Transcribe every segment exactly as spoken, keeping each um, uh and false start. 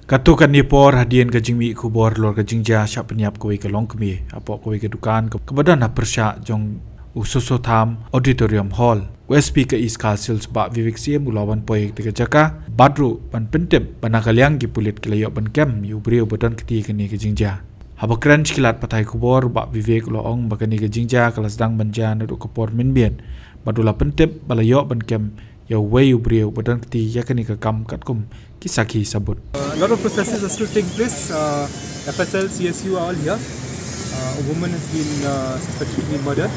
Katto katne por hadien ka jingmih khubor halor ka jingjia shah pynïap kawei ka longkmie hapoh kawei ka dukan kaba don ha pyrshah jong u Sosotham Auditorium Hall, u S P ka East Khasi Hills Bah Vivek Syiem u la wan poi ha ka jaka bad ruh ban pyntip ba na ka liang ki pulit ki la ïoh ban kem ïa u briew ba don kti ha kane ka jingjia. Haba kren sha ki lad pathai khubor, Bah Vivek u la ong ba kane ka jingjia ka la sdang ban jia naduh ka por mynmiet bad u la pyntip ba la ïoh ban kem ïa uwei u briew ba don kti ïa kane ka kam katkum ki sakhi sabut. Uh, a lot of processes are still taking place. Uh, F S L, C S U are all here. Uh, a woman has been uh, suspected to be murdered,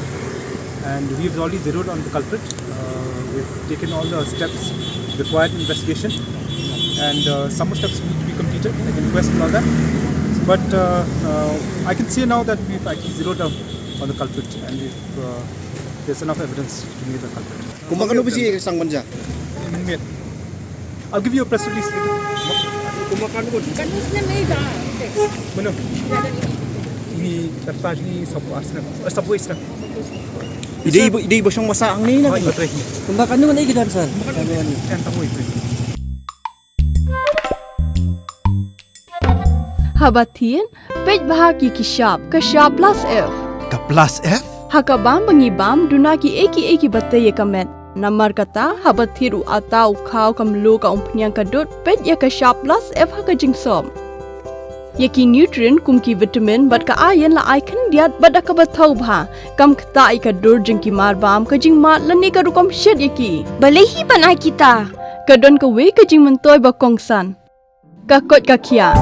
and we've already zeroed on the culprit. Uh, we've taken all the steps required in investigation, and uh, some more steps need to be completed, like inquest and all that. But uh, uh, I can say now that we've actually zeroed down on the culprit, and we've, uh, there's enough evidence to meet the culprit. Kumba kano baje ka sdang ban jia? Mynmiet. I'll give you a press release later. Kumba kano baje? Mano? Ini tartaj ni sabu asna. Sabu isna. Ide ibu ide ibu shong masa ang ni na. Oh, ini terakhir. Kumba kano ni kita san. Yang tahu itu. Haba thied, peit bha ki ki shap, ka shap plus F. Ka plus F? Ha ka bam ba ngi bam, duna ki ei ki ei ki ba tei ïa ka met. Namar kata, haba thied u atta u khaw ka mluh ka umphniang ka dud, peit ïa ka shap plus F ha ka jingsop. Ïa ki nutrient kum ki vitamin bad ka iron la ai khyndiat bad da kaba thaw bha. Kam ktah ïa ka dur jong ki mar bam, ka jingmad lane ka rukom shet ïa ki. Balei hi ban ai kita? Ka don kawei ka jingmyntoi ba kongsan. Ka koit ka khiah.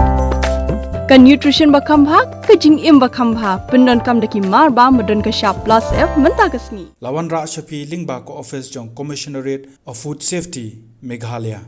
Ka nutrition ba kham bha, ka jingim ba kham bha. Pyndonkam da ki mar bam ba don ka shap plus F mynta ka sngi. La wanrah sha phi lyngba ka office jong Commissionerate of Food Safety, Meghalaya.